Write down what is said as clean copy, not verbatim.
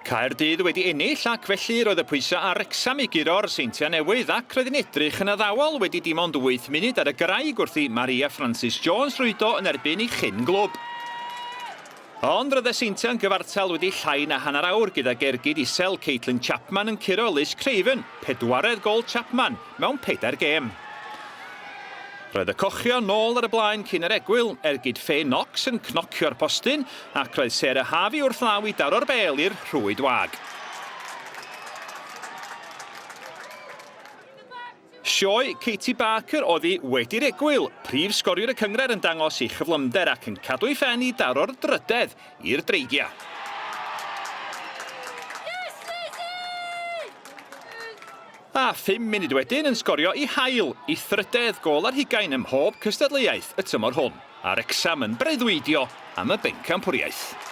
Caerdydd wedi ennill ac felly roedd y pwysau ar Wrecsam i guro'r Seintiau Newydd ac roedd hi'n edrych yn addawol wedi dim ond wyth munud ar y graig wrth i Maria Francis Jones rwydo yn erbyn ei chyn glwb. Ond roedd y Seintiau'n gyfartal wedi llai na hanner awr gydag ergyd isel Caitlin Chapman yn curo Liz Craven, pedwaredd gôl Chapman mewn pedair gêm. Roedd y Cochion nôl ar y blaen cyn yr egwyl, ergyd Faye Knox yn cnocio'r postyn ac roedd Sarah Harvey wrth law i daro'r bêl i'r rhwyd wag. Sioe Katie Barker oedd hi wedi'r egwyl, prif sgoriwr y cynghrair yn dangos ei chyflymder ac yn cadw'i phen i daro'r drydedd i'r Dreigiau. A phum munud wedyn yn sgorio i hail, ei thrydedd gôl ar hugain ym mhob cystadleuaeth y tymor hwn, a Wrecsam yn breuddwydio am y bencampwriaeth.